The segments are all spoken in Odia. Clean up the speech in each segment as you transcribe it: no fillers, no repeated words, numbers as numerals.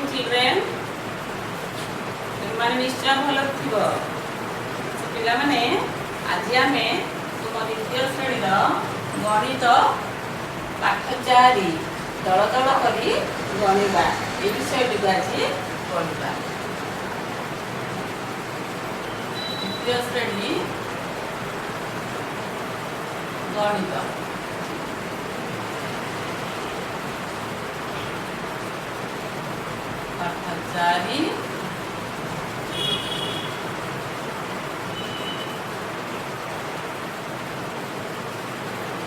Morning children. ତୁମେମାନେ ନିଶ୍ଚୟ ଭଲ ଥିବ। ପିଲାମାନେ, ଆଜି ଆମେ ତୁମ ଦ୍ୱିତୀୟ ଶ୍ରେଣୀର ଗଣିତ ପାଠ 4, ଦଳ ଦଳ କରି ଗଣିବା, ଏ ବିଷୟଟିକୁ ଆଜି ପଢ଼ିବା। ଦ୍ୱିତୀୟ ଶ୍ରେଣୀ ଗଣିତ ପାଠ 4,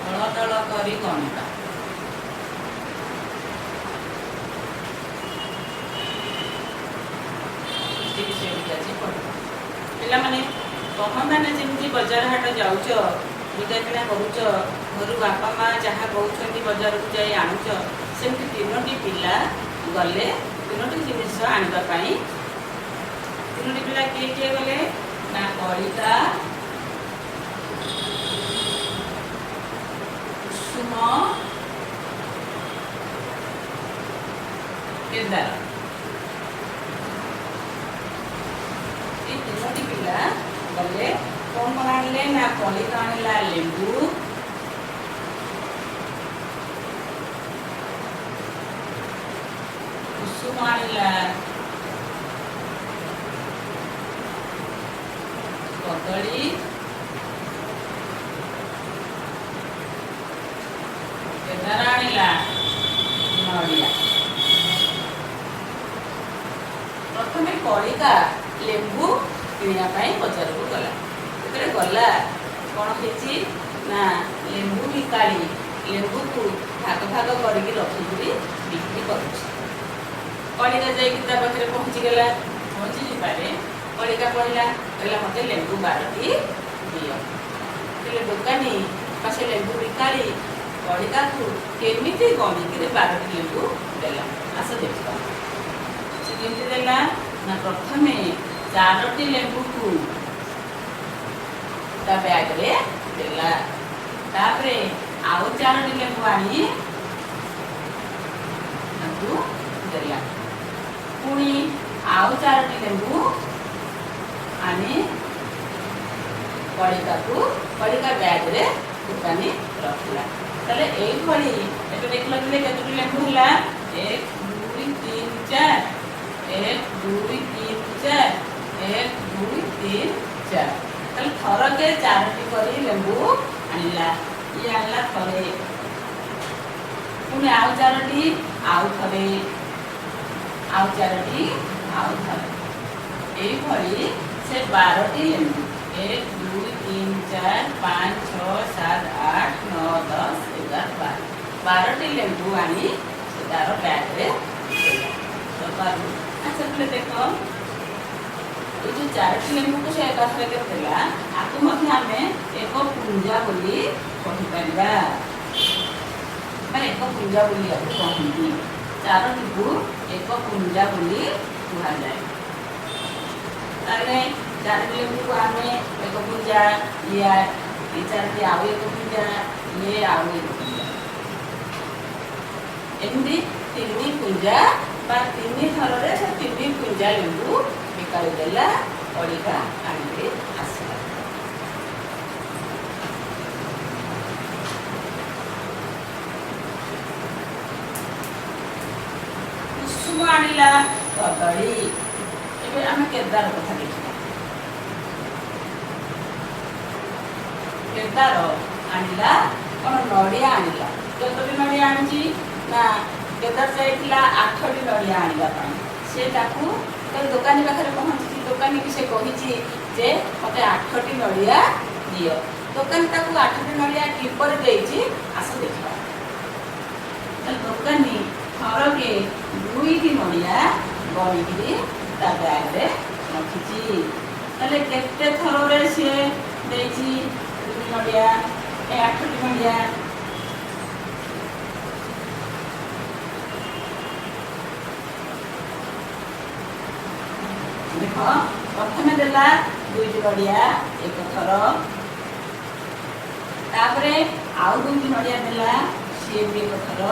ଦଳ ଦଳ କରି ଗଣିବା। ଏ ବିଷୟଟି ଆଜି ପଢ଼ିବା। ପିଲାମାନେ, ତମେମାନେ ଯେମିତି ବଜାର ହାଟ ଯାଉଛ, ବିକା କିଣା କରୁଛ, ଘରୁ ବାପା ମା ଯାହା କହୁଛନ୍ତି ବଜାରକୁ ଯାଇ ଆଣୁଛ, ସେମିତି ତିନୋଟି ପିଲା ଗଲେ ତିନୋଟି ଜିନିଷ ଆଣିବା ପାଇଁ। ତିନୋଟି ପିଲା କିଏ କିଏ ଗଲେ ନା କଳିକା, କୁସୁମ, କେଦାର। ଏଇ ତିନୋଟି ପିଲା ଗଲେ, କଣ କଣ ଆଣିଲେ ନା କଳିକା ଆଣିଲା ଲେମ୍ବୁ, କୁସୁମ ଆଣିଲା କଦଳୀ, କେଦାର ଆଣିଲା ନଡ଼ିଆ। ପ୍ରଥମେ କଳିକା ଲେମ୍ବୁ କିଣିବା ପାଇଁ ବଜାରକୁ ଗଲା। ଯେତେବେଳେ ଗଲା, କ'ଣ ହେଇଛି ନା ଲେମ୍ବୁ ବିକାଳି ଲେମ୍ବୁକୁ ଭାଗ ଭାଗ କରିକି ରଖିକିରି ବିକ୍ରି କରୁଛି। କଳିକା ଯାଇକି ତା ପାଖରେ ପହଞ୍ଚିଗଲା। ପହଞ୍ଚି ଯିବାରେ କଳିକା କହିଲା, "ମୋତେ ଲେମ୍ବୁ 12ଟି ଦିଅ।" ହେଲେ ଦୋକାନୀ ବା ସେ ଲେମ୍ବୁ ବିକାଳି କଳିକାକୁ କେମିତି ଗଣିକିରି 12ଟି ଲେମ୍ବୁ ଦେଲା, ଆସ ଦେଖିବା। ସେ କେମିତି ଦେଲା ନା ପ୍ରଥମେ ଚାରୋଟି ଲେମ୍ବୁକୁ ତା ବ୍ୟାଗରେ ଦେଲା, ତାପରେ ଆଉ ଚାରୋଟି ଲେମ୍ବୁ ଆଣି ତାକୁ ଦେଲା, ପୁଣି ଆଉ ଚାରୋଟି ଲେମ୍ବୁ ଆଣି କଳିକାକୁ କଳିକା ବ୍ୟାଗରେ ଦୋକାନୀ ରଖିଲା। ତାହେଲେ ଏଇଭଳି ଏବେ ଦେଖିଲ ପିଲେ, କେତୋଟି ଲେମ୍ବୁ ହେଲା? ଏକ, ଦୁଇ, ତିନି, ଚାରି। ଏକ, ଦୁଇ, ତିନି, ଚାରି। ଏକ, ଦୁଇ, ତିନି, ଚାରି। ତାହେଲେ ଥରକେ ଚାରୋଟି କରି ଲେମ୍ବୁ ଆଣିଲା। ଇଏ ଆଣିଲା ଥରେ, ପୁଣି ଆଉ ଚାରୋଟି ଆଉ ଥରେ, ଆଉ ଚାରୋଟି ଆଉ ଥରେ। ଏଇଭଳି ସେ 12ଟି ଲେମ୍ବୁ, ଏକ, ଦୁଇ, ତିନି, ଚାରି, ପାଞ୍ଚ, ଛଅ, ସାତ, ଆଠ, ନଅ, 10, 11, 12, 12ଟି ଲେମ୍ବୁ ଆଣି ସେ ତାର ବ୍ୟାଗରେ ଦେଲା। ଦବାରୁ ଆଚ୍ଛା ପିଲେ, ଦେଖ, ଏଇ ଯୋଉ ଚାରୋଟି ଲେମ୍ବୁକୁ ସେ ଏକାଥରକେ ଦେଲା, ଆକୁ ମଧ୍ୟ ଆମେ ଏକ ପୁଞ୍ଜା ବୋଲି କହିପାରିବା ବା ଏକ ପୁଞ୍ଜା ବୋଲି ଆକୁ କହନ୍ତି। ଚାରୋଟିକୁ ଏକ ପୁଞ୍ଜା ବୋଲି କୁହାଯାଏ। ତାହେଲେ ଚାରୋଟି ଲେମ୍ବୁକୁ ଆମେ ଏକ ପୁଞ୍ଜା, ଇଏ ଏ ଚାରୋଟି ଆଉ ଏକ ପୁଞ୍ଜା, ଇଏ ଆଉ ଏକ ପୁଞ୍ଜା, ଏମିତି ତିନି ପୁଞ୍ଜା ବା ତିନି ଥରରେ ସେ ତିନି ପୁଞ୍ଜା ଲେମ୍ବୁ ବିକାଳି ଦେଲା, କଳିକା ଆଣିକି ଆସିଲା। କୁସୁମ ଆଣିଲା କଦଳୀ। ଏବେ ଆମେ କେଦାର କଥା ଦେଖିବା। କେଦାର ଆଣିଲା କଣ? ନଡ଼ିଆ ଆଣିଲା। କେତୋଟି ନଡ଼ିଆ ଆଣିଛି ନା କେଦାର ଯାଇଥିଲା ଆଠଟି ନଡ଼ିଆ ଆଣିବା ପାଇଁ। ସେ ତାକୁ ଯେତେବେଳେ ଦୋକାନୀ ପାଖରେ ପହଞ୍ଚିଛି, ଦୋକାନୀକି ସେ କହିଛି ଯେ ମୋତେ ଆଠଟି ନଡ଼ିଆ ଦିଅ। ଦୋକାନୀ ତାକୁ ଆଠଟି ନଡ଼ିଆ କିପରି ଦେଇଛି, ଆସ ଦେଖିବା। ତାହେଲେ ଦୋକାନୀ ଥରକେ ଦୁଇଟି ନଡ଼ିଆ ଗଣିକିରି ତା ବ୍ୟାଗରେ ରଖିଛି। ତାହେଲେ କେତେ ଥରରେ ସିଏ ଦେଇଛି ଦୁଇଟି ନଡ଼ିଆ, ଏ ଆଠଟି ନଡ଼ିଆ? ଦେଖ, ପ୍ରଥମେ ଦେଲା ଦୁଇଟି ନଡ଼ିଆ ଏକ ଥର, ତାପରେ ଆଉ ଦୁଇଟି ନଡ଼ିଆ ଦେଲା, ସିଏ ବି ଏକ ଥର,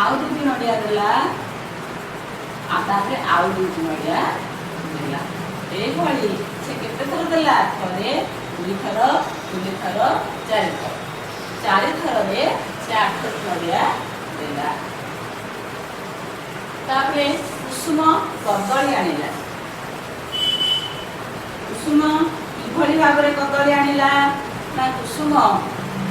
ଆଉ ଦୁଇଟି ନଡ଼ିଆ ଦେଲା। ଆଉ ତାପରେ ଆଉ 2ଟି ନଡ଼ିଆ ଦେଲା। ଏଇଭଳି ସେ କେତେ ଥର ଦେଲା? ଥରେ, 2 ଥର, 3 ଥର, 4 ଥର। 4 ଥରରେ ସେ 8ଟି ନଡ଼ିଆ ଦେଲା। ତାପରେ କୁସୁମ କଦଳୀ ଆଣିଲା। କୁସୁମ କିଭଳି ଭାବରେ କଦଳୀ ଆଣିଲା ନା, କୁସୁମ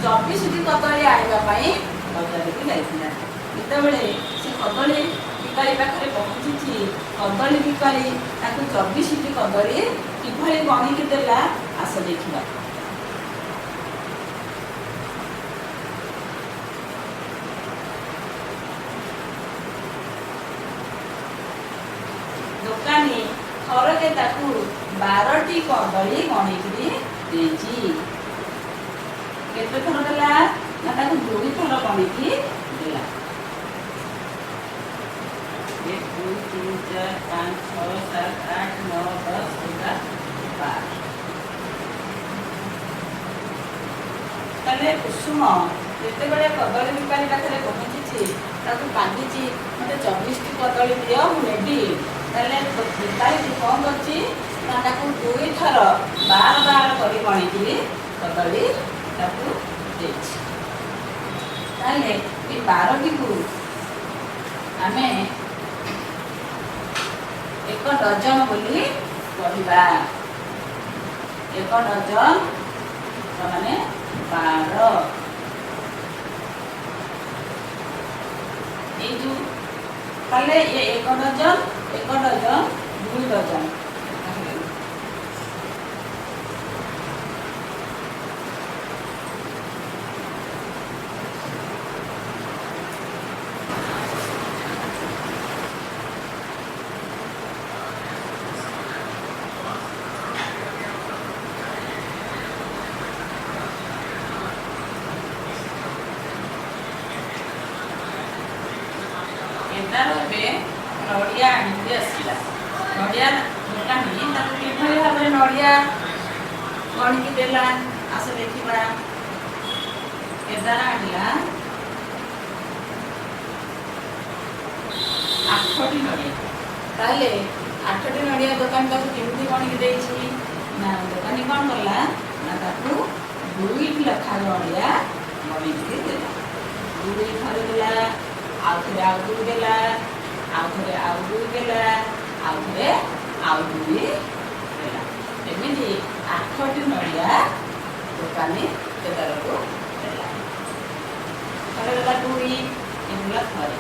24ଟି କଦଳୀ ଆଣିବା ପାଇଁ ବଜାରକୁ ଯାଇଥିଲା। ଯେତେବେଳେ ସେ କଦଳୀ ବିକାଳି ପାଖରେ ପହଞ୍ଚିଛି, କଦଳୀ ବିକାଳି ତାକୁ 24ଟି କଦଳୀ କିଭଳି ଗଣିକି ଦେଲା, ଆସ ଦେଖିବା। ଦୋକାନୀ ଥରକେ ତାକୁ 12ଟି କଦଳୀ ଗଣିକିରି ଦେଇଛି। କେତେ ଥର ଦେଲା ନା, ତାକୁ 2 ଥର ଗଣିକି ଦେଲା। 1, 2, 3, 4, 5, 6, 7, 8, 9, 10, 11, 12। ତାହେଲେ କୁସୁମ ଯେତେବେଳେ କଦଳୀ ବେପାରୀ ପାଖରେ ପହଞ୍ଚିଛି, ତାକୁ ମାଗିଛି, ମୋତେ 24ଟି କଦଳୀ ଦିଅ, ମୁଁ ନେବି। ତାହେଲେ ବେପାରୀଟି କ'ଣ କରିଛି ନା, ତାକୁ 2 ଥର 12 12 କରି ଗଣିକିରି କଦଳୀ ତାକୁ ଦେଇଛି। ତାହେଲେ ଏ 12ଟିକୁ ଆମେ 1 ଡଜନ ବୋଲି କହିବା। 1 ଡଜନ ମାନେ 12। ଏଇ ଯୋଉ ତାହେଲେ ଇଏ 1 ଡଜନ, 1 ଡଜନ, 2 ଡଜନ। କେଦାର ଏବେ ନଡ଼ିଆ ଆଣିକି ଆସିଲା। ନଡ଼ିଆ ଦୋକାନୀ ତାକୁ କିଭଳି ଭାବରେ ନଡ଼ିଆ ଗଣିକି ଦେଲା, ଆସ ଦେଖିବା। କେଦାର ଆଣିଲା 8ଟି ନଡ଼ିଆ। ତାହେଲେ 8ଟି ନଡ଼ିଆ ଦୋକାନୀ ତାକୁ କେମିତି ଗଣିକି ଦେଇଛି ନା, ଦୋକାନୀ କ'ଣ କଲା ନା, ତାକୁ 2ଟି ଲେଖା ନଡ଼ିଆ ଗଣିକି ଦେଲା। 2 ଥରେ ଦେଲା, ଆଉ ଥରେ ଆଉ 2 ଦେଲା, ଆଉ ଥରେ ଆଉ 2 ଦେଲା, ଆଉ ଥରେ ଆଉ 2 ଦେଲା। ଏମିତି 8ଟି ନଡ଼ିଆ ଦୋକାନୀ କେଦାରକୁ ଦେଲା। ଥରେ ଦେଲା 2, ଦେଲା ଥରେ,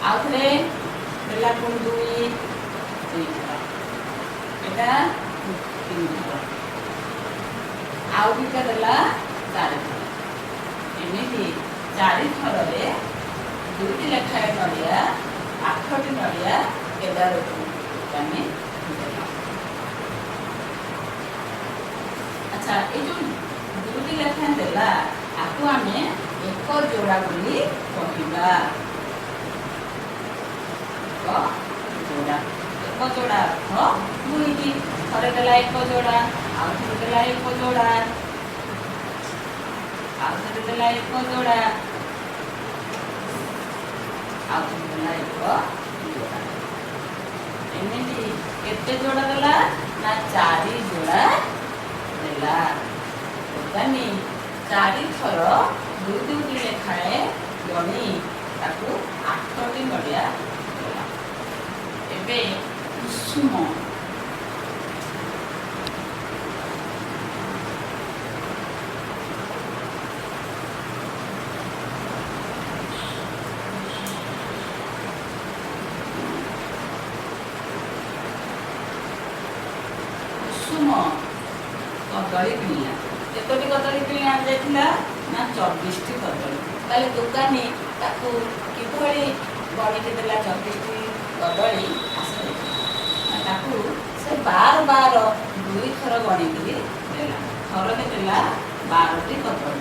ଆଉ ଥରେ ଦେଲା ପୁଣି 2, 2 ଥର, ଏଟା 3 ଥର, ଆଉ 2ଟା ଦେଲା 4 ଥର। ଏମିତି 4 ଥରରେ 2ଟି ଲେଖାଏଁ ନଡ଼ିଆ, 8ଟି ନଡ଼ିଆ କେଦାରକୁ ଦୋକାନୀ ଦେଲା। ଆଚ୍ଛା, ଏଇ ଯୋଉ 2ଟି ଲେଖାଏଁ ଦେଲା, ଆକୁ ଆମେ 1 ଯୋଡ଼ା ବୋଲି କହିବା। 1 ଯୋଡ଼ା, 1 ଯୋଡ଼ା ଅର୍ଥ 2ଟି। ଥରେ ଦେଲା 1 ଯୋଡ଼ା, ଆଉ ଥରେ ଦେଲା 1 ଯୋଡ଼ା, ଆଉ ଥରେ ଦେଲା 1 ଯୋଡ଼ା, ଆଉ ଥରେ ଦେଲା 1 ଯୋଡ଼ା। ଏମିତି କେତେ ଯୋଡ଼ା ଦେଲା ନା, 4 ଯୋଡ଼ା ଦେଲା। ଦୋକାନୀ 4 ଥର 2 2ଟି ଲେଖାଏଁ ଗଣି ତାକୁ 8ଟି ନଡ଼ିଆ ଦେଲା। ଏବେ କୁସୁମ କୁସୁମ କଦଳୀ କିଣିଲା। କେତୋଟି କଦଳୀ କିଣି ଆଣିଯାଇଥିଲା ନା, 24ଟି କଦଳୀ। ତାହେଲେ ଦୋକାନୀ ତାକୁ କିଭଳି ଗଣିକି ଦେଲା 24ଟି କଦଳୀ, ଆସ ଦେଖିବା। ନା, ତାକୁ ସେ 12 12 2 ଥର ଗଣିକିରି ଦେଲା। ଥରକେ ଦେଲା 12ଟି କଦଳୀ।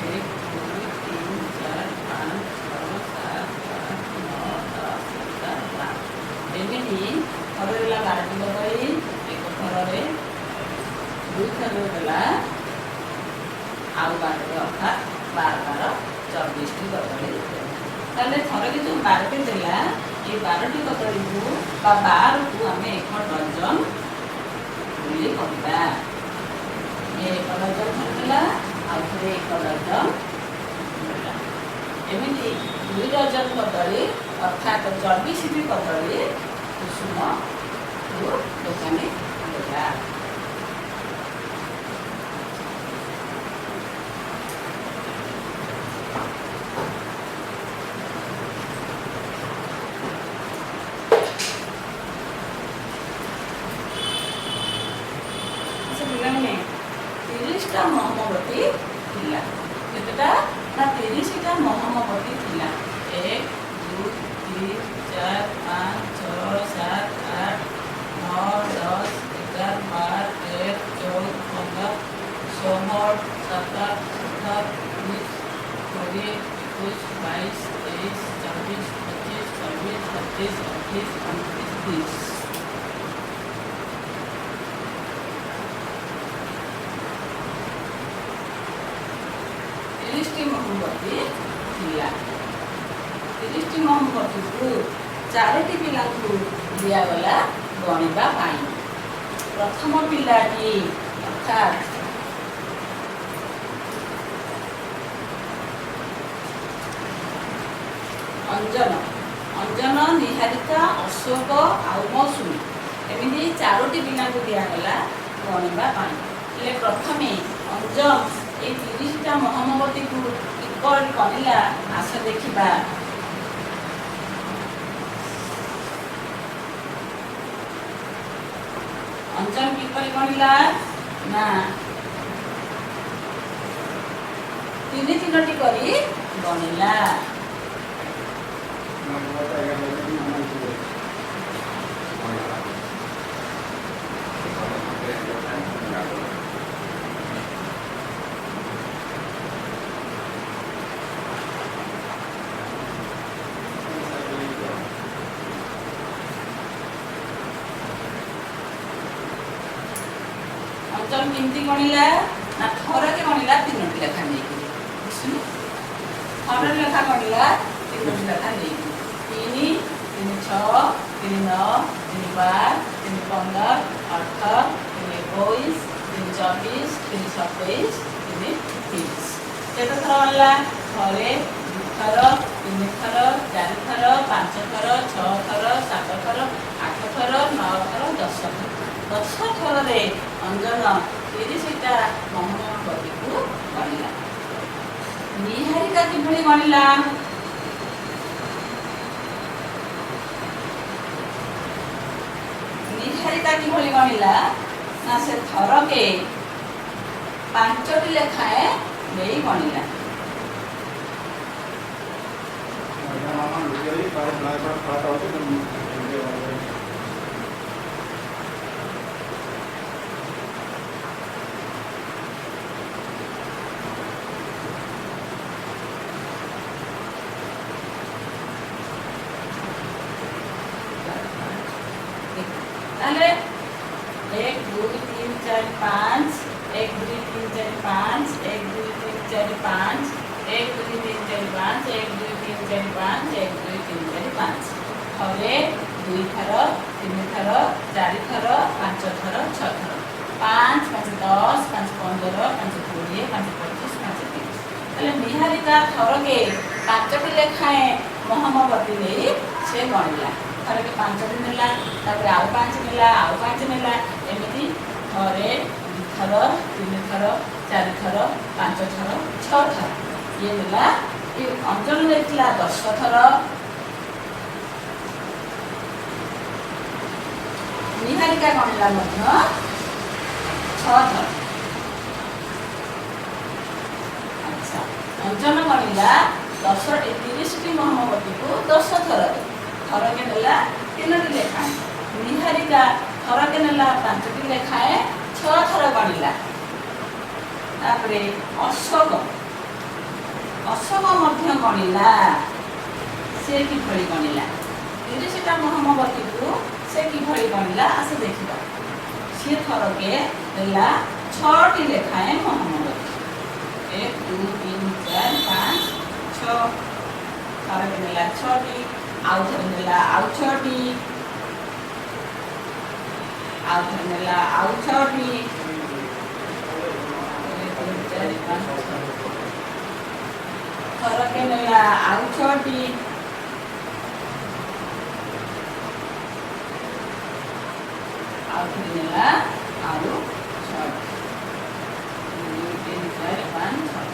1, 2, 3, 4, 5, 6, 7, 8, 9, 10, 11, 12। ଏମିତି ଥରେ ଦେଲା 12ଟି କଦଳୀ ଏକ ଥରରେ, 2 ଥରରେ ଦେଲା ଆଉ 12ଟି, ଅର୍ଥାତ୍ 12 12 24ଟି କଦଳୀ ଦେଲା। ତାହେଲେ ଥରକେ ଯେଉଁ 12ଟି ଦେଲା, ଏଇ 12ଟି କଦଳୀକୁ ବା 12କୁ ଆମେ 1 ଡଜନ ବୋଲି କହିବା। ଇଏ 1 ଡଜନ ଥରେ ଦେଲା, ଆଉ ଥରେ 1 ଡଜନ ଦେଲା। ଏମିତି 2 ଡଜନ କଦଳୀ ଅର୍ଥାତ୍ 24ଟି କଦଳୀ କୁସୁମକୁ ଦୋକାନୀ ଦେଲା। ଆଚ୍ଛା ପିଲାମାନେ, 30ଟା ମହମବତୀ ଥିଲା। କେତେଟା ନା 30ଟା ମହମବତୀ ଥିଲା। 1 2 3 4 5 6 7 8 9 10 11 12 13 14 15 16 17 18 19 20 21 22 23 24 25 26 27 28 29 30। 30ଟି ମହମବତୀ ଥିଲା। 30ଟି ମହମବତୀକୁ 4ଟି ପିଲାଙ୍କୁ ଦିଆଗଲା ଗଣିବା ପାଇଁ। ପ୍ରଥମ ପିଲାଟି ଅର୍ଥାତ୍ ଅଞ୍ଜନ, ଅଞ୍ଜନ, ନିହାରିକା, ଅଶୋକ ଆଉ ମୌସୁମୀ, ଏମିତି 4ଟି ପିଲାଙ୍କୁ ଦିଆଗଲା ଗଣିବା ପାଇଁ। ହେଲେ ପ୍ରଥମେ ଅଞ୍ଜନ ଏଇ 30ଟା ମହମବତୀକୁ କିପରି ଗଣିଲା, ଆସ ଦେଖିବା। ଅଞ୍ଜନ କିପରି ଗଣିଲା ନା 3 3ଟି କରି ଗଣିଲା। ଅଞ୍ଜନ କେମିତି ଗଣିଲା ନା ଥରକେ ଗଣିଲା 3ଟି ଲେଖା ନେଇକି। ବୁଝୁନି? ଥରେ ଲେଖା ଗଣିଲା 3ଟି ଲେଖା ନେଇକି। 3 3 6 3 9 3 12 3 15 18 3 21 3 24 3 27 3 30। କେତେ ଥର ଗଣିଲା? ଥରେ, 2ଥର, 3ଥର, 4ଥର, 5ଥର, 6ଥର, 7ଥର, 8ଥର, 9ଥର, 10ଥର। 10 ଥରରେ ଅଞ୍ଜନ 30ଟା ମହମବତୀକୁ ଗଣିଲା। ନିହାରିକା କିଭଳି ଗଣିଲା? ନିହାରିକା କିଭଳି ଗଣିଲା ନା ସେ ଥରକେ 5ଟି ଲେଖାଏଁ ନେଇ ଗଣିଲା। ତାହେଲେ 1 2 3 4 5, 1 2 3 4 5, 1 2 3 4 5, 1 2 3 4 5, 1 2 3 4 5, 1 2 3 4 5। ଥରେ, 2ଥର, 3ଥର, 4ଥର, 5ଥର, 6ଥର। 5 5 10, 5 15, 5 20, 5 25, 5 30। ତାହେଲେ ନିହାରିକା ଥରକେ 5ଟି ଲେଖାଏଁ ମହମବତୀ ନେଇ ସେ ଗଣିଲା। ଥରକେ 5ଟି ନେଲା, ତାପରେ ଆଉ 5 ନେଲା, ଆଉ 5 ନେଲା, ଏମିତି ଥରେ, 2ଥର, 3ଥର, 4ଥର, 5ଥର, 6ଥର ଇଏ ନେଲା। ଇଏ ଅଞ୍ଜନ ନେଇଥିଲା 10ଥର, ନିହାରିକା ଗଣିଲା ମଧ୍ୟ 6ଥର। ଆଚ୍ଛା, ଅଞ୍ଜନ ଗଣିଲା 10ଟି, 30ଟି ମହମବତୀକୁ 10 ଥରରେ, ଥରକେ ନେଲା 3ଟି ଲେଖାଏଁ। ନିହାରିକା ଥରକେ ନେଲା 5ଟି ଲେଖାଏଁ, 6ଥର ଗଣିଲା। ତାପରେ ଅଶୋକ, ଅଶୋକ ମଧ୍ୟ ଗଣିଲା। ସେ କିଭଳି ଗଣିଲା? 30ଟା ମହମବତୀକୁ ସେ କିଭଳି ଗଣିଲା, ଆସ ଦେଖିବା। ସିଏ ଥରକେ ନେଲା 6ଟି ଲେଖାଏଁ ମହମବତୀ। ଆଉ ଥରେ ନେଲା ଆଉ 6ଟି, ଆଉ ଥରେ ନେଲା ଆଉ 6ଟି, 1 2 4 5 6, ଥରକେ ନେଲା ଆଉ 6ଟି, ଆଉ ଥରେ ନେଲା ଆଉ 6ଟି, 2 3 4 5 6।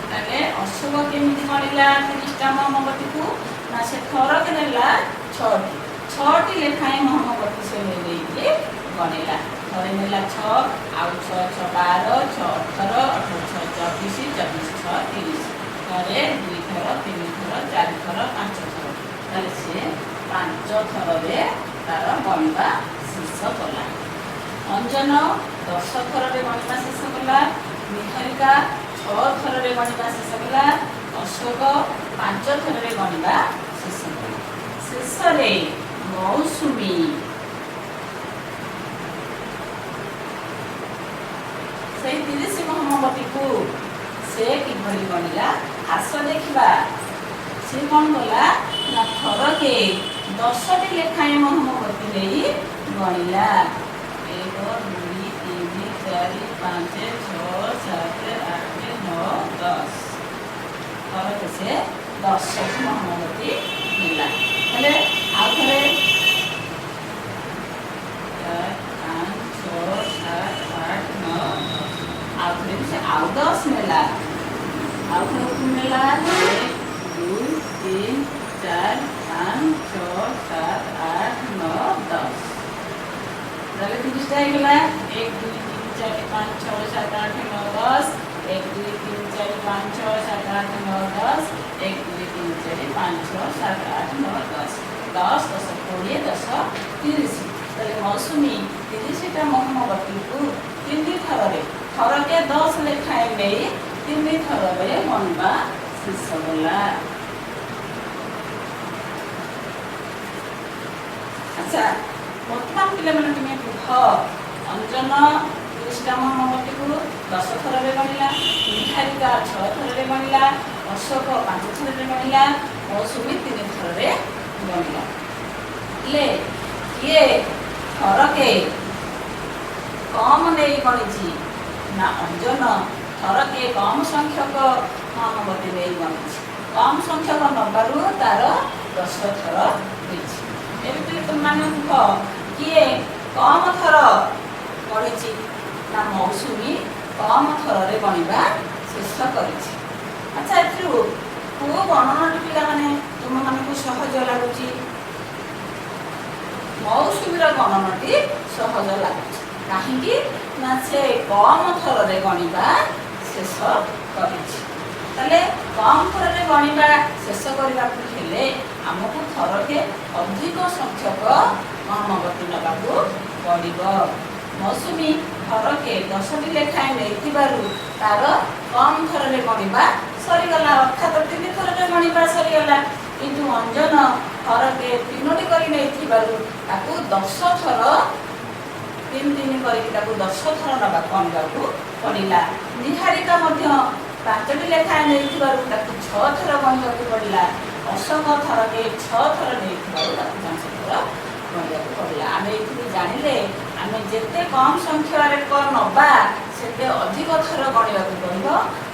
ତାହେଲେ ଅଶୋକ କେମିତି ଗଣିଲା 30ଟା ମହମବତୀକୁ? ନା ସେ ଥରକେ ନେଲା 6ଟି, 6ଟି ଲେଖାଏଁ ମହମବତୀ ସେ ନେଇକି ଗଣିଲା। ଥରେ ନେଲା 6, ଆଉ 6 6 12, 6 18, 18 6 24, 24 6 30। ଥରେ, 2 ଥର, 3 ଥର, 4 ଥର, 5 ଥର। ତାହେଲେ ସେ 5 ଥରରେ ତାର ଗଣିବା ଶେଷ କଲା। ଅଞ୍ଜନ 10 ଥରରେ ଗଣିବା ଶେଷ କଲା। ନିହାରିକା 6 ଥରରେ ଗଣିବା ଶେଷ କଲା। ଅଶୋକ 5 ଥରରେ ଗଣିବା ଶେଷ କଲା। ଶେଷରେ ମୌସୁମୀ ସେଇ 30 ମହମବତୀକୁ ସେ କିଭଳି ଗଣିଲା ଆସ ଦେଖିବା। ସେ କଣ କଲା ନା ଥରକେ 10ଟି ଲେଖାଏଁ ମହମବତୀ ନେଇ ଗଣିଲା। 1 2 3 4 5 6 7 8 9 10। ଥରକେ ସେ 10ଟି ମହମବତୀ ନେଲା। ହେଲେ ଆଉ ଥରେ 4 5 6 7 8 9 10, ଆଉ ଥରେ ବି ସେ ଆଉ 10 ନେଲା। ଆଉ ଥରେ ନେଲା 1 2 3 4 5 6 7 8 9 10। ତାହେଲେ 30ଟା ହେଇଗଲା। 1 2 3 4 5 6 7 8 9 10, 1 2 3 4 5 6 7 8 9 10, 1 2 3 4 5 6 7 8 9 10, 10 10 20 10 30। ତାହେଲେ ମୌସୁମୀ 30ଟା ମହମବତୀକୁ 3 ଥରରେ, ଥରକେ 10 ଲେଖାଏଁ ନେଇ 3 ଥରରେ ଗଣିବା ଶେଷ କଲା। ଆଚ୍ଛା, ବର୍ତ୍ତମାନ ପିଲାମାନେ ତୁମେ କୁହ, ଅଞ୍ଜନ 30ଟା ମହମବତୀକୁ 10 ଥରରେ ଗଣିଲା, ନିହାରିକା 6 ଥରରେ ଗଣିଲା, ଅଶୋକ 5 ଥରରେ ଗଣିଲା, ମୌସୁମୀ 3 ଥରରେ ଗଣିଲା। ହେଲେ କିଏ ଥରକେ କମ ନେଇ ଗଣିଛି? ନା ଅଞ୍ଜନ ଥରକେ କମ ସଂଖ୍ୟକ ମହମବତୀ ନେଇ ଗଣିଛି। କମ ସଂଖ୍ୟକ ନେବାରୁ ତାର 10 ଥର ହୋଇଛି। ଏମିତି ତୁମମାନେ କୁହ, କିଏ କମ ଥର ଗଣିଛି? ନା ମୌସୁମୀ କମ ଥରରେ ଗଣିବା ଶେଷ କରିଛି। ଆଚ୍ଛା, ଏଥିରୁ କୋଉ ଗଣନାଟି ପିଲାମାନେ ତୁମମାନଙ୍କୁ ସହଜ ଲାଗୁଛି? ମୌସୁମୀର ଗଣନାଟି ସହଜ ଲାଗୁଛି। କାହିଁକି? ନା ସେ କମ ଥରରେ ଗଣିବା ଶେଷ କରିଛି। ତାହେଲେ କମ ଥରରେ ଗଣିବା ଶେଷ କରିବାକୁ ହେଲେ ଆମକୁ ଥରକେ ଅଧିକ ସଂଖ୍ୟକ ମହମବତୀ ନେବାକୁ ପଡ଼ିବ। ମୌସୁମୀ ଥରକେ 10ଟି ଲେଖାଏଁ ନେଇଥିବାରୁ ତାର କମ ଥରରେ ଗଣିବା ସରିଗଲା, ଅର୍ଥାତ 3 ଥରରେ ଗଣିବା ସରିଗଲା। କିନ୍ତୁ ଅଞ୍ଜନ ଥରକେ 3ଟି କରି ନେଇଥିବାରୁ ତାକୁ 10 ଥର, 3 3 କରିକି ତାକୁ 10 ଥର ନେବାକୁ ଗଣିବାକୁ ପଡ଼ିଲା। ନିହାରିକା ମଧ୍ୟ 5ଟି ଲେଖାଏଁ ନେଇଥିବାରୁ ତାକୁ 6 ଥର ଗଣିବାକୁ ପଡ଼ିଲା। ଅଶୋକ ଥରକେ 6 ଥର ନେଇଥିବାରୁ ତାକୁ 5 ଥର ଗଣିବାକୁ ପଡ଼ିଲା। ଆମେ ଏଇଥିରୁ ଜାଣିଲେ, ଆମେ ଯେତେ କମ ସଂଖ୍ୟାରେ ନେବା ସେତେ ଅଧିକ ଥର ଗଣିବାକୁ ପଡ଼ିବ,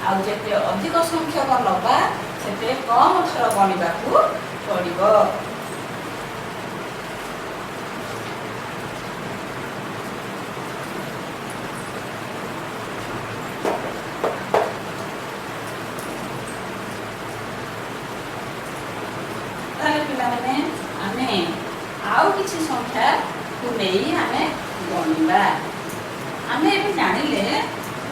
ଆଉ ଯେତେ ଅଧିକ ସଂଖ୍ୟକ ନେବା ସେତେ କମ ଥର ଗଣିବାକୁ ପଡ଼ିବ। ତାହେଲେ ପିଲାମାନେ, ଆମେ ଆଉ କିଛି ସଂଖ୍ୟାକୁ ନେଇ ଆମେ ଗଣିବା। ଆମେ ଏବେ ଜାଣିଲେ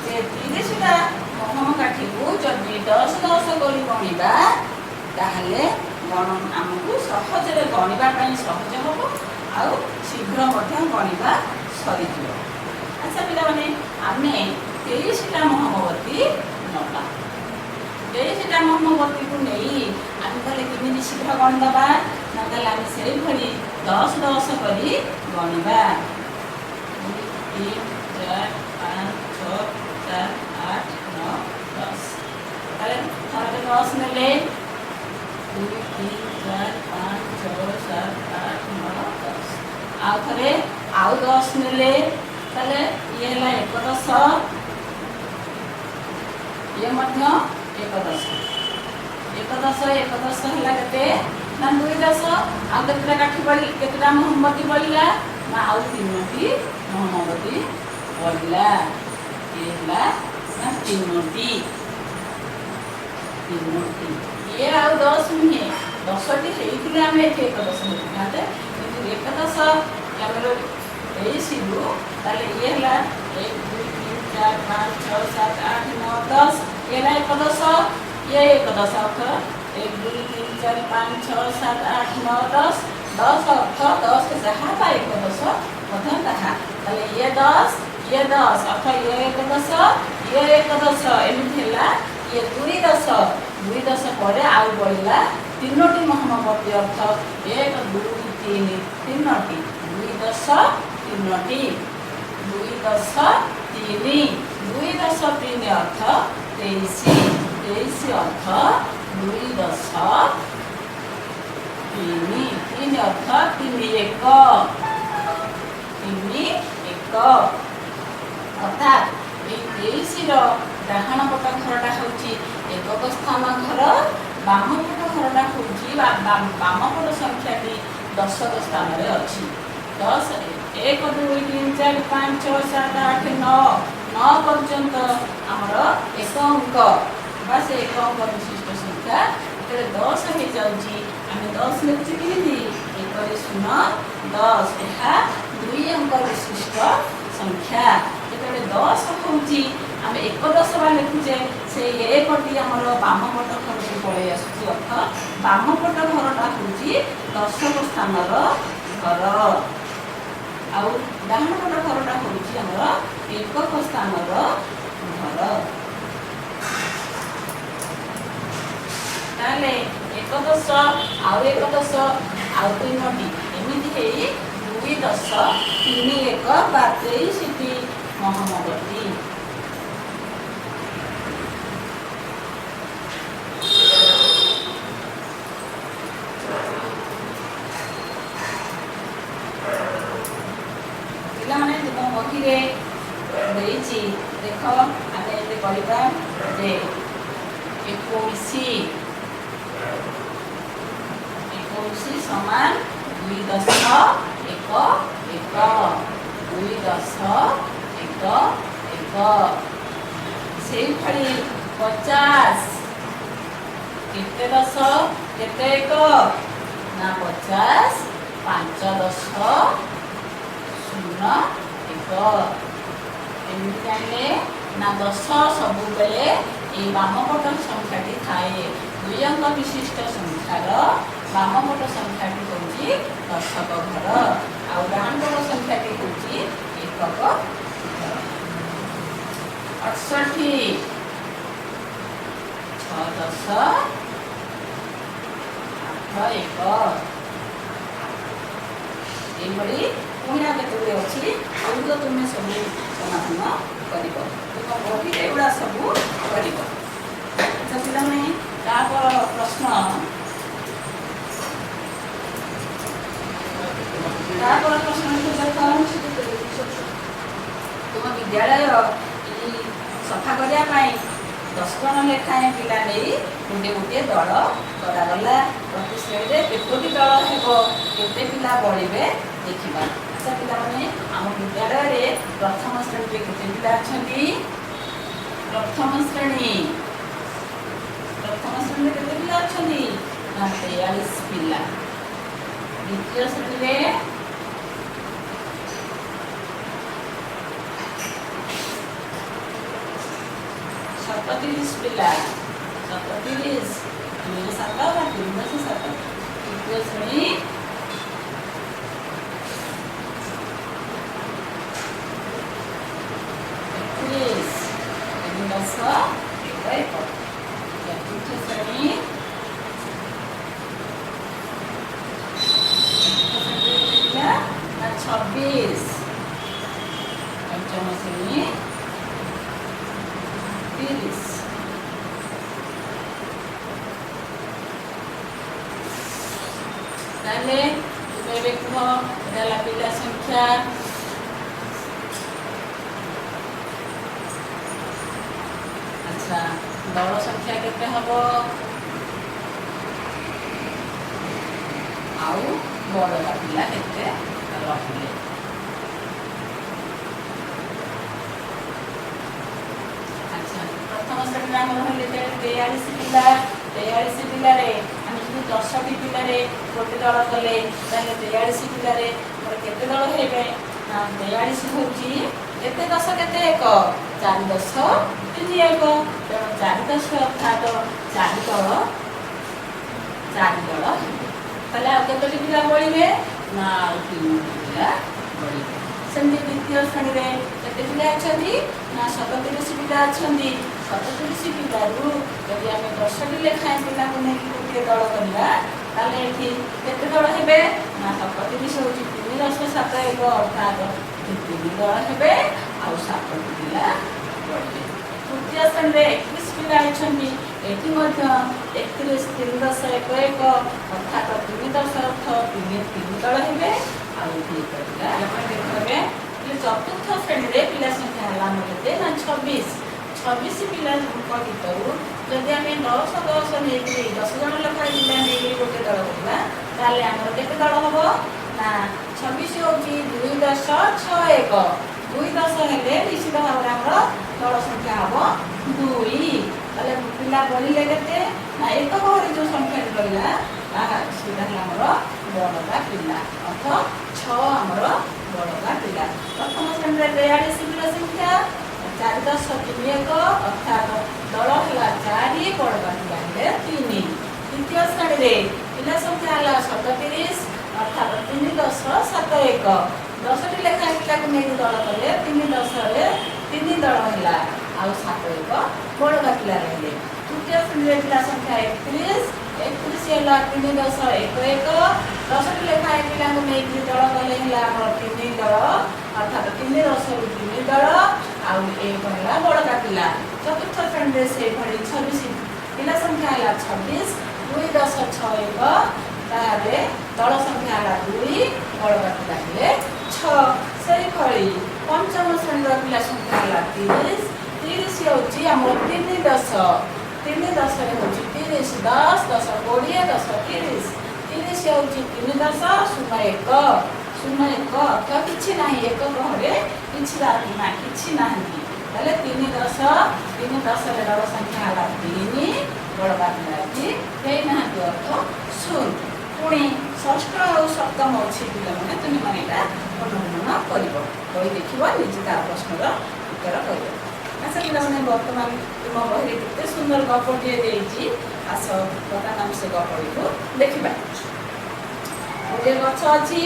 ଯେ 30ଟା ମହମ କାଠିକୁ ଯଦି 10 10 କରି ଗଣିବା, ତାହେଲେ ଆମକୁ ସହଜରେ ଗଣିବା ପାଇଁ ସହଜ ହେବ ଆଉ ଶୀଘ୍ର ମଧ୍ୟ ଗଣିବା ସରିଯିବ। ଆଚ୍ଛା ପିଲାମାନେ, ଆମେ 23ଟା ମହମବତୀ ନେବା। 23ଟା ମହମବତୀକୁ ନେଇ ଆମେ ତାହେଲେ କେମିତି ଶୀଘ୍ର ଗଣିଦେବା? ନା ତାହେଲେ ଆମେ ସେଇଭଳି 10 10 କରି ଗଣିବା। 2 3 4 5 6 7 8 9 10। ତାହେଲେ ଥରକେ 10 ନେଲେ 2 3 4 5 ଆଉ ଥରେ ଆଉ 10 ନେଲେ, ତାହେଲେ ଇଏ ହେଲା ଏକ ଦଶ, ଇଏ ମଧ୍ୟ ଏକ ଦଶ। ଏକ ଦଶ, ଏକ ଦଶ ହେଲା କେତେ ନା ଦୁଇ ଦଶ। ଆଉ କେତେଟା କାଠି ବଳି, କେତେଟା ମହମବତୀ ବଳିଲା ନା ଆଉ ତିନୋଟି ମହମବତୀ ବଳିଲା। ଇଏ ହେଲା ନା ତିନୋଟି, ତିନୋଟି। ଇଏ ଆଉ 10 ନୁହେଁ। 10ଟି ହେଇଥିଲେ ଆମେ ଏଠି ଏକ ଦଶ ଲେଖିଥାନ୍ତେ, କିନ୍ତୁ ଏକ ଦଶ ଆମର 23ରୁ, ତାହେଲେ ଇଏ ହେଲା 1 2 3 4 5 6 7 8 9 10। ଇଏ ହେଲା ଏକ ଦଶ, ଇଏ ଏକ ଦଶ ଅର୍ଥ 1 2 3 4 5 6 7 8 9 10। 10 ଅର୍ଥ 10 ଯାହା ବା ଏକ ଦଶ ମଧ୍ୟ ତାହା। ତାହେଲେ ଇଏ 10, ଇଏ 10 ଅର୍ଥ ଇଏ ଏକ ଦଶ, ଇଏ ଏକ ଦଶ, ଏମିତି ହେଲା। ଇଏ ଦୁଇ ଦଶ, ଦୁଇ ଦଶ ପରେ ଆଉ ବଳିଲା ତିନୋଟି ମହମବତୀ, ଅର୍ଥ 1 2 3, ତିନୋଟି, ଦୁଇ ଦଶ ତିନୋଟି, ଦୁଇ ଦଶ ତିନି। ଦୁଇ ଦଶ ତିନି ଅର୍ଥ 23। 23 ଅର୍ଥ ଦୁଇ ଦଶ ତିନି, ତିନି ଅର୍ଥ ତିନି ଏକ, ତିନି ଏକ। ଅର୍ଥାତ୍ ଏଇ 23ର ଡାହାଣ ପଟ ଘରଟା ହେଉଛି ଏକକ ସ୍ଥାନ ଘର, ବାମ ପଟ ଘରଟା ହେଉଛି, ବାମ ପଟ ସଂଖ୍ୟାଟି ଦଶକ ସ୍ଥାନରେ ଅଛି। 10, 1 2 3 4 5 6 7 8 9, 9 ପର୍ଯ୍ୟନ୍ତ ଆମର ଏକ ଅଙ୍କ ବା ସେ ଏକ ଅଙ୍କ ବିଶିଷ୍ଟ ସଂଖ୍ୟା। ଯେତେବେଳେ 10 ହେଇଯାଉଛି, ଆମେ 10 ଲେଖୁଛେ କେମିତି? ଏକରେ ଶୂନ, 10। ଏହା ଦୁଇ ଅଙ୍କ ବିଶିଷ୍ଟ ସଂଖ୍ୟା। ଯେତେବେଳେ 10 ହେଉଛି, ଆମେ ଏକ ଦଶ ବା ଲେଖୁଛେ, ସେଇ ଏକଟି ଆମର ବାମ ପଟ ଘରକୁ ପଳେଇ ଆସୁଛି। ଅର୍ଥ ବାମ ପଟ ଘରଟା ହେଉଛି ଦଶକ ସ୍ଥାନର ଘର, ଆଉ ଡାହାଣ ପଟ ଘରଟା ହେଉଛି ଆମର ଏକକ ସ୍ଥାନର ଘର। ତାହେଲେ ଏକ ଦଶ, ଆଉ ଏକ ଦଶ, ଆଉ ତିନୋଟି, ଏମିତି ହେଇ ଦୁଇ ଦଶ ତିନି ଏକ ବା 23ଟି ମହମବତୀ। ପିଲାମାନେ, ତୁମ ବହିରେ ଦେଇଛି ଦେଖ। ଆମେ ଏବେ କରିବା ଯେ 21, 21 ସମାନ ଦୁଇ ଦଶ ଏକ ଏକ, ଦୁଇ ଦଶ ଏକ ଏକ। ସେଇଭଳି 50 କେତେ ଦଶ କେତେ ଏକ ନା 50 ପାଞ୍ଚ ଦଶ ଶୂନ ଏକ। ଏମିତି ଜାଣିଲେ ନା ଦଶ ସବୁବେଳେ ଏଇ ବାମପଟ ସଂଖ୍ୟାଟି ଥାଏ। ଦୁଇ ଅଙ୍କ ବିଶିଷ୍ଟ ସଂଖ୍ୟାର ବାମପଟ ସଂଖ୍ୟାଟି ହେଉଛି ଦଶକ ଘର, ଆଉ ଡାହାଣ ପଟ ସଂଖ୍ୟାଟି ହେଉଛି ଏକକ ଘର। 68, ଛଅ ଦଶ ଆଠ ଏକ। ଏଇଭଳି ପୁଣି ଆଉ କେତେ ଗୁଡ଼ିଏ ଅଛି, ଏଗୁଡ଼ିକ ତୁମେ ସବୁ ସମାଧାନ କରିବ। ତୁମ ବହିରେ ଏଗୁଡ଼ା ସବୁ କରିବ। ଆଚ୍ଛା ପିଲାମାନେ, ତାପର ପ୍ରଶ୍ନ, ତାପର ପ୍ରଶ୍ନ ଦେଖ। ତୁମ ବିଦ୍ୟାଳୟ ସଫା କରିବା ପାଇଁ 10 ଜଣ ଲେଖାଏଁ ପିଲା ନେଇ ଗୋଟିଏ ଗୋଟିଏ ଦଳ କରାଗଲା। ପ୍ରତି ଶ୍ରେଣୀରେ କେତୋଟି ଦଳ ହେବ, କେତେ ପିଲା ବଳିବେ ଦେଖିବା। ଆଚ୍ଛା ପିଲାମାନେ, ଆମ ବିଦ୍ୟାଳୟରେ ପ୍ରଥମ ଶ୍ରେଣୀରେ କେତେ ପିଲା ଅଛନ୍ତି? ପ୍ରଥମ ଶ୍ରେଣୀ, ପ୍ରଥମ ଶ୍ରେଣୀରେ କେତେ ପିଲା ଅଛନ୍ତି ନା 43 ପିଲା। ଦ୍ୱିତୀୟ ଶ୍ରେଣୀରେ 37 ପିଲା, 37 ଦୁଇ ସାତ ବା ତିନି ଦଶ ସାତ। ତୃତୀୟ ଶ୍ରେଣୀ 31, ତିନି ଦଶ ଏକ ଏକ। ଚତୁର୍ଥ ଶ୍ରେଣୀ ପିଲା ନା 26। ପଞ୍ଚମ ଶ୍ରେଣୀ 30। ତାହେଲେ ତୁମେ ଏବେ କୁହ, ଏଟା ହେଲା ପିଲା ସଂଖ୍ୟା। ଆଚ୍ଛା, ଦଳ ସଂଖ୍ୟା କେତେ ହବ ଆଉ ବଳକା ପିଲା କେତେ ରହିଲେ? ଆଚ୍ଛା, ପ୍ରଥମ ଶ୍ରେଣୀରେ ଆମର ରହିଲେ 43 ପିଲା। 43 ପିଲାରେ ଆମେ ଯଦି 10ଟି ପିଲାରେ ଗୋଟେ ଦଳ କଲେ, ତାହେଲେ 43 ପିଲାରେ ଆମର କେତେ ଦଳ ହେବେ ନା 43 ହେଉଛି କେତେ ଦଶ କେତେ ଏକ? ଚାରି ଦଶ ତିନି ଏକ। ତେଣୁ ଚାରି ଦଶ ଅର୍ଥାତ ଚାରି ଦଳ, ଚାରି ଦଳ ହେବେ। ତାହେଲେ ଆଉ କେତୋଟି ପିଲା ବଳିବେ ନା ଆଉ ତିନୋଟି ପିଲା ବଳିବେ। ସେମିତି ଦ୍ୱିତୀୟ ଶ୍ରେଣୀରେ କେତେ ପିଲା ଅଛନ୍ତି ନା 37 ପିଲା ଅଛନ୍ତି। 37 ପିଲାରୁ ଯଦି ଆମେ 10ଟି ଲେଖାଏଁ ପିଲାକୁ ନେଇକି ଗୋଟିଏ ଦଳ କରିବା, ତାହେଲେ ଏଠି କେତେ ଦଳ ହେବେ ନା 37 ହେଉଛି ତିନି ଦଶ ସାତ ଏକ, ଅର୍ଥାତ ତିନି ଦଳ ହେବେ ଆଉ ସାତଟି ପିଲା ବଳିବେ। ତୃତୀୟ ଶ୍ରେଣୀରେ 31 ପିଲା ଅଛନ୍ତି। ଏଠି ମଧ୍ୟ 31 ତିନି ଦଶ ଏକ ଏକ, ଅର୍ଥାତ ତିନି ଦଶ ଅର୍ଥ ତିନି ତିନି ଦଳ ହେବେ ଆଉ ଏଠି ଏକ ପିଲା। ଆପଣ ଦେଖିବେ, ଚତୁର୍ଥ ଶ୍ରେଣୀରେ ପିଲା ସଂଖ୍ୟା ହେଲା ଆମର କେତେ ନା 26। 26 ପିଲାଙ୍କ ଭିତରୁ ଯଦି ଆମେ 10 10 ନେଇକରି, 10 ଜଣ ଲେଖାଏଁ ପିଲା ନେଇକରି ଗୋଟେ ଦଳ କରିବା, ତାହେଲେ ଆମର କେତେ ଦଳ ହବ ନା 26 ହେଉଛି ଦୁଇ ଦଶ ଛଅ ଏକ। ଦୁଇ ଦଶ ହେଲେ ନିଶ୍ଚିତ ଭାବରେ ଆମର ଦଳ ସଂଖ୍ୟା ହବ ଦୁଇ। ତାହେଲେ ପିଲା ବଳିଲେ କେତେ ନା ଏକ ଘରେ ଯେଉଁ ସଂଖ୍ୟାଟି ରହିଲା ତାହା ସେଇଟା ହେଲା ଆମର ବଳକା ପିଲା, ଅର୍ଥ 6 ଆମର ବଳକା ପିଲା। ପ୍ରଥମ ଶ୍ରେଣୀରେ 42 ପିଲା ସଂଖ୍ୟା, ଚାରି ଦଶ ତିନି ଏକ, ଅର୍ଥାତ ଦଳ ହେଲା ଚାରି, ବଳକା ପିଲା ହେଲେ ତିନି। ଦ୍ୱିତୀୟ ଶ୍ରେଣୀରେ ପିଲା ସଂଖ୍ୟା ହେଲା 37, ଅର୍ଥାତ ତିନି ଦଶ ସାତ ଏକ। 10ଟି ଲେଖାଏଁ ପିଲାକୁ ନେଇକି ଦଳ କଲେ ତିନି ଦଶରେ ତିନି ଦଳ ହେଲା ଆଉ ସାତ ଏକ ବଳକା ପିଲା ରହିଲେ। ତୃତୀୟ ଶ୍ରେଣୀରେ ପିଲା ସଂଖ୍ୟା 31। 31 ହେଲା ତିନି ଦଶ ଏକ ଏକ। 10ଟି ଲେଖାଏଁ ପିଲାଙ୍କୁ ନେଇକି ଦଳ କଲେ ହେଲା ଆମର ତିନି ଦଳ, ଅର୍ଥାତ ତିନି ଦଶରୁ ତିନି ଦଳ ଆଉ ଏକ ହେଲା ବଳକା ପିଲା। ଚତୁର୍ଥ ଶ୍ରେଣୀରେ ସେଇଭଳି 26 ପିଲା ସଂଖ୍ୟା ହେଲା 26, ଦୁଇ ଦଶ ଛଅ ଏକ, ତାହେଲେ ଦଳ ସଂଖ୍ୟା ହେଲା ଦୁଇ, ବଳକା ପିଲା ହେଲେ 6। ସେଇଭଳି ପଞ୍ଚମ ଶ୍ରେଣୀର ପିଲା ସଂଖ୍ୟା ହେଲା 30। 30 ହେଉଛି ଆମର ତିନି ଦଶ, ତିନି ଦଶରେ ହେଉଛି 30, 10 10 20 10 30। 30 ହେଉଛି ତିନି ଦଶ ଶୂନ ଏକ, ଶୂନ ଏକ ଅର୍ଥ କିଛି ନାହିଁ, ଏକ ଘରେ କିଛି ନା କିଛି ନାହାନ୍ତି। ତାହେଲେ ତିନି ଦଶ, ତିନି ଦଶରେ ଦଳ ସଂଖ୍ୟା ହେଲା ତିନି, ବଳକା ପିଲା ଏଠି ହେଇନାହାନ୍ତି, ଅର୍ଥ ଶୂନ। ପୁଣି ଷଷ୍ଠ ଆଉ ସପ୍ତମ ଅଛି ପିଲାମାନେ, ତୁମେମାନେ ଏଇଟା ଅନୁଗମନ କରିବ, ବହି ଦେଖିବ, ନିଜେ ତା ପ୍ରଶ୍ନର ଉତ୍ତର କରିବ। ଆଚ୍ଛା ପିଲାମାନେ, ବର୍ତ୍ତମାନ ତୁମ ବହିରେ କେତେ ସୁନ୍ଦର ଗପଟିଏ ଦେଇଛି, ଆସ ବର୍ତ୍ତମାନ ଆମେ ସେ ଗପଟିକୁ ଦେଖିବା। ଗୋଟିଏ ଗଛ ଅଛି,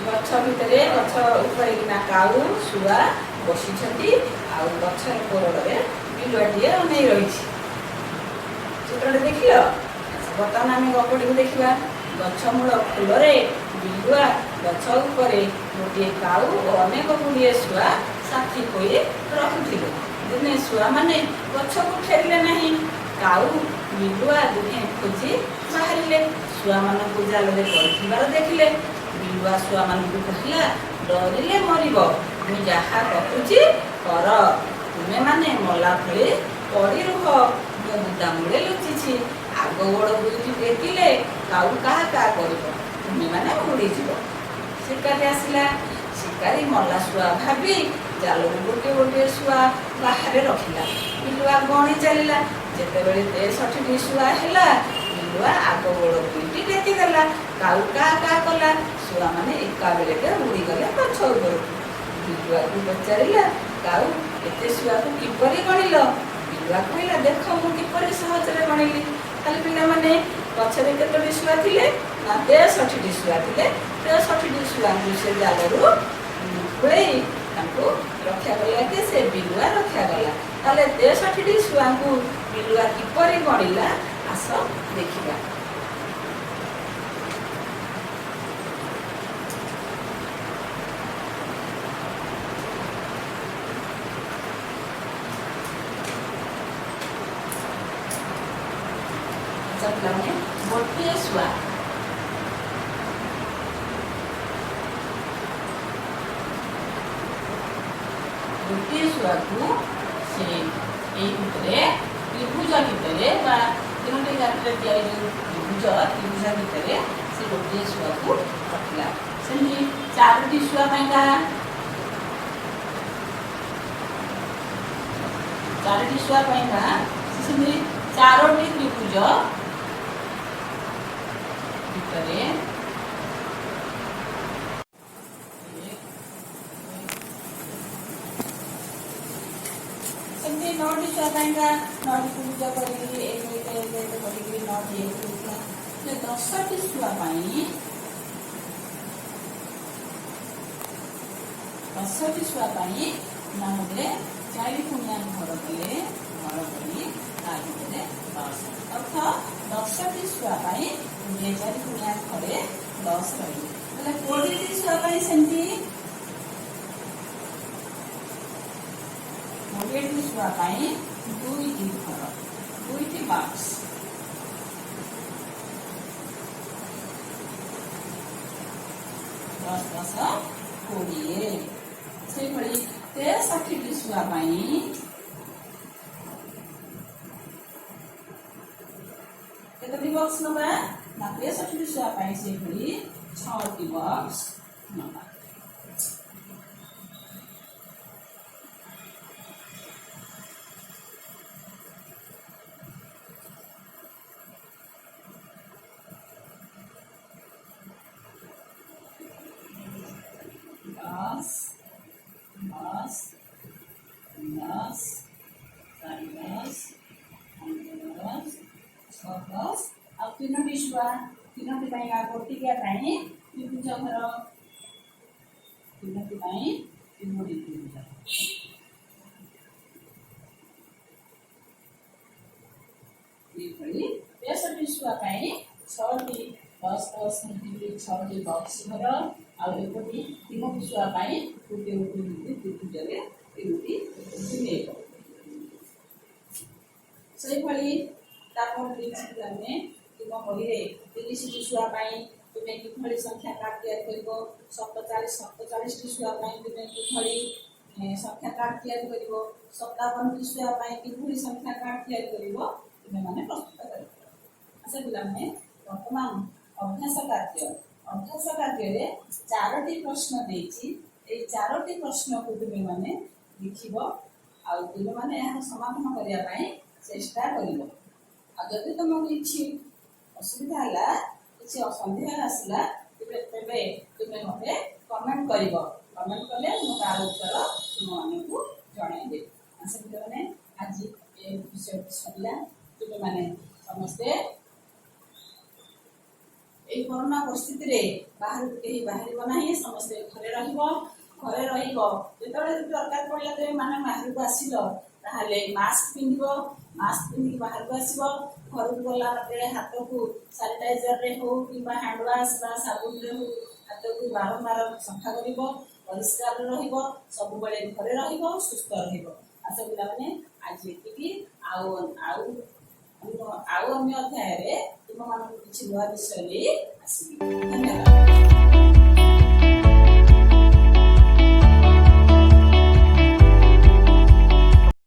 ଗଛ ଭିତରେ ଗଛ ଉପରେ କିନା କାଉ ଶୁଆ ବସିଛନ୍ତି ଆଉ ଗଛର କୋରଡ଼ରେ ବିଲୁଆଟିଏ ଅନେଇ ରହିଛି। ଚିତ୍ରଟି ଦେଖିଲ? ବର୍ତ୍ତମାନ ଆମେ ଗପଟିକୁ ଦେଖିବା। ଗଛ ମୂଳ ଫୁଲରେ ବିଲୁଆ ଗଛ ଉପରେ ଗୋଟିଏ କାଉ ଓ ଅନେକ ଗୁଡ଼ିଏ ଶୁଆ ସାଥୀ ହୋଇ ରହୁଥିଲେ। ଦିନେ ଶୁଆମାନେ ଗଛକୁ ଫେରିଲେ ନାହିଁ। କାଉ ବିଲୁଆ ଦୁହେଁ ଖୋଜି ବାହାରିଲେ। ଶୁଆମାନଙ୍କୁ ଜାଲରେ ପଡ଼ିଥିବାର ଦେଖିଲେ। ବିଲୁଆ ଶୁଆମାନଙ୍କୁ କହିଲା, ଡରିଲେ ମରିବ, ମୁଁ ଯାହା କହୁଛି କର। ତୁମେମାନେ ମଲା ଭଳି ପଡ଼ି ରୁହ, ମୁଁ ବୁଦା ମୂଳେ ଲୁଚିଛି। ଆଗ ଗୋଡ଼ ଦୁଇଟି ଟେକିଲେ କାଉ କାହା କାହା କରିବ, ତୁମେମାନେ ଉଡ଼ିଯିବ। ଶିକାରୀ ଆସିଲା। ଶିକାରୀ ମଲା ଶୁଆ ଭାବି ଜାଲରୁ ଗୋଟିଏ ଗୋଟିଏ ଶୁଆ ବାହାରେ ରଖିଲା। ବିଲୁଆ ଗଣି ଚାଲିଲା। ଯେତେବେଳେ 63ଟି ଶୁଆ ହେଲା, ବିଲୁଆ ଆଗ ଗୋଡ଼ ଦୁଇଟି ଟେକିଦେଲା। କାଉ କାହା କାହା କଲା। ଶୁଆମାନେ ଏକାବେଳକେ ଉଡ଼ିଗଲେ ଗଛ ଉପରକୁ। ବିଲୁଆକୁ ପଚାରିଲା କାଉ, ଏତେ ଶୁଆକୁ କିପରି ଗଣିଲ? ବିଲୁଆ କହିଲା, ଦେଖ ମୁଁ କିପରି ସହଜରେ ଗଣିଲି। ତାହେଲେ ପିଲାମାନେ, ଗଛରେ କେତୋଟି ଶୁଆ ଥିଲେ ନା 63ଟି ଶୁଆ ଥିଲେ। 63ଟି ଶୁଆଙ୍କୁ ସେ ଜାଲରୁ ଖୁଳେଇ ତାଙ୍କୁ ରକ୍ଷା କଲା କି ସେ ବିଲୁଆ ରକ୍ଷା କଲା। ତାହେଲେ 63ଟି ଶୁଆଙ୍କୁ ବିଲୁଆ କିପରି ଗଣିଲା, ଆସ ଦେଖିବା। ଆଚ୍ଛା ପିଲାମାନେ, ଗୋଟିଏ ଶୁଆ ଶୁଆକୁ ସେ ଏଇ ଭିତରେ, ତ୍ରିଭୁଜ ଭିତରେ ବା ତିନୋଟି ଗାତରେ ତିଆରି ଯେଉଁ ତ୍ରିଭୁଜ, ତ୍ରିଭୁଜ ଭିତରେ ସେ ଗୋଟିଏ ଶୁଆକୁ ରଖିଲା। ସେମିତି ଚାରୋଟି ଶୁଆ ପାଇଁକା, ଚାରୋଟି ଶୁଆ ପାଇଁକା ସେ ସେମିତି ଚାରୋଟି ତ୍ରିଭୁଜ ଭିତରେ ଏକ, ସେମିତି 9ଟି ଶୁଆ ପାଇଁକା 9ଟି ତ୍ରିଭୁଜ କରିକି ଏକ, ଏକ, ଏକ, ଏକ କରିକି 9ଟି ଏକ ହେଇଥିଲା। 10ଟି ଶୁଆ ପାଇଁ, 10ଟି ଶୁଆ ପାଇଁ ନା ଚାରି କୋଣିଆ ଘର କଲେ। ଘର କରି ତା ଭିତରେ 10, ଅର୍ଥ 10ଟି ଶୁଆ ପାଇଁ ଗୋଟିଏ ଚାରି କୋଣିଆ ଘରେ 10 ରହିବେ। ତାହେଲେ 20ଟି ଶୁଆ ପାଇଁ ସେମିତି 20ଟି ଶୁଆ ପାଇଁ ଦୁଇଟି ଘର, ଦୁଇଟି ବାକ୍ସ। 10 10 20। ସେଇଭଳି 63ଟି ଶୁଆ ପାଇଁ କେତୋଟି ବକ୍ସ ନବା ନା 63ଟି ଶୁଆ ପାଇଁ ସେଇଭଳି 6ଟି ବକ୍ସ ନବା। 10 10 10, 4 10, 5 10, 6 10। ଆଉ ତିନୋଟି ଶୁଆ, ତିନୋଟି ପାଇଁ ଆଉ ଗୋଟିକିଆ ପାଇଁ ତ୍ରିଭୁଜ ଘର, ତିନୋଟି ପାଇଁ ତିନୋଟି ତ୍ରିଭୁଜ। ଏଇଭଳି 63 ଶୁଆ ପାଇଁ 6ଟି 10 10 ସେମିତି 6ଟି ବକ୍ସ ଘର, ଆଉ ଏପଟି ତିନୋଟି ଶୁଆ ପାଇଁ ଗୋଟିଏ ଗୋଟିଏ ଗୋଟିଏ ତ୍ରିଭୁଜରେ ତିନୋଟି ଏକ। ସେଇଭଳି ତାପରେ ଦେଇଛି ପିଲାମାନେ, ତୁମ ବହିରେ 30ଟି ଶୁଆ ପାଇଁ ତୁମେ କିଭଳି ସଂଖ୍ୟା କାର୍ଡ଼ ତିଆରି କରିବ, 47ଟି ଶୁଆ ପାଇଁ ତୁମେ କିଭଳି ସଂଖ୍ୟା କାର୍ଡ଼ ତିଆରି କରିବ, 57ଟି ଶୁଆ ପାଇଁ କିଭଳି ସଂଖ୍ୟା କାର୍ଡ଼ ତିଆରି କରିବ, ତୁମେମାନେ ପ୍ରସ୍ତୁତ କରିବ। ଆଚ୍ଛା ପିଲାମାନେ, ବର୍ତ୍ତମାନ ଅଭ୍ୟାସ କାର୍ଯ୍ୟ। ଅଭ୍ୟାସ କାର୍ଯ୍ୟରେ ଚାରୋଟି ପ୍ରଶ୍ନ ଦେଇଛି। ଏଇ ଚାରୋଟି ପ୍ରଶ୍ନକୁ ତୁମେମାନେ ଲେଖିବ ଆଉ ତୁମେମାନେ ଏହାର ସମାଧାନ କରିବା ପାଇଁ ଚେଷ୍ଟା କରିବ। ଆଉ ଯଦି ତୁମକୁ କିଛି ଅସୁବିଧା ହେଲା, କିଛି ସନ୍ଦେହ ଆସିଲା, ତେବେ ତୁମେ ମୋତେ କମେଣ୍ଟ କରିବ। କମେଣ୍ଟ କଲେ ମୁଁ ତାର ଉତ୍ତର ତୁମମାନଙ୍କୁ ଜଣାଇଦେବି। ଆଚ୍ଛା ପିଲାମାନେ, ଆଜି ଏ ବିଷୟଟି ସରିଲା। ତୁମେମାନେ ସମସ୍ତେ ଏଇ କରୋନା ପରିସ୍ଥିତିରେ ବାହାରକୁ କେହି ବାହାରିବ ନାହିଁ। ସମସ୍ତେ ଘରେ ରହିବ, ଘରେ ରହିବ। ଯେତେବେଳେ ଯଦି ଦରକାର ପଡ଼ିଲା ତେବେ ମାନେ ବାହାରକୁ ଆସିଲ, ତାହେଲେ ମାସ୍କ ପିନ୍ଧିବ। ମାସ୍କ ପିନ୍ଧିକି ବାହାରକୁ ଆସିବ। ଘରକୁ ଗଲା ବେଳେ ହାତକୁ ସାନିଟାଇଜରରେ ହଉ କିମ୍ବା ହ୍ୟାଣ୍ଡ ୱାଶ ବା ସାବୁନରେ ହଉ ହାତକୁ ବାରମ୍ବାର ସଫା କରିବ। ପରିଷ୍କାର ରହିବ, ସବୁବେଳେ ଘରେ ରହିବ, ସୁସ୍ଥ ରହିବ। ଆଚ୍ଛା ପିଲାମାନେ, ଆଜି ଏତିକି। ଆଉ ଆଉ ଆଉ ଅନ୍ୟ ଅଧ୍ୟାୟରେ ତୁମମାନଙ୍କୁ କିଛି ନୂଆ ବିଷୟ ନେଇ ଆସିବି। ଧନ୍ୟବାଦ।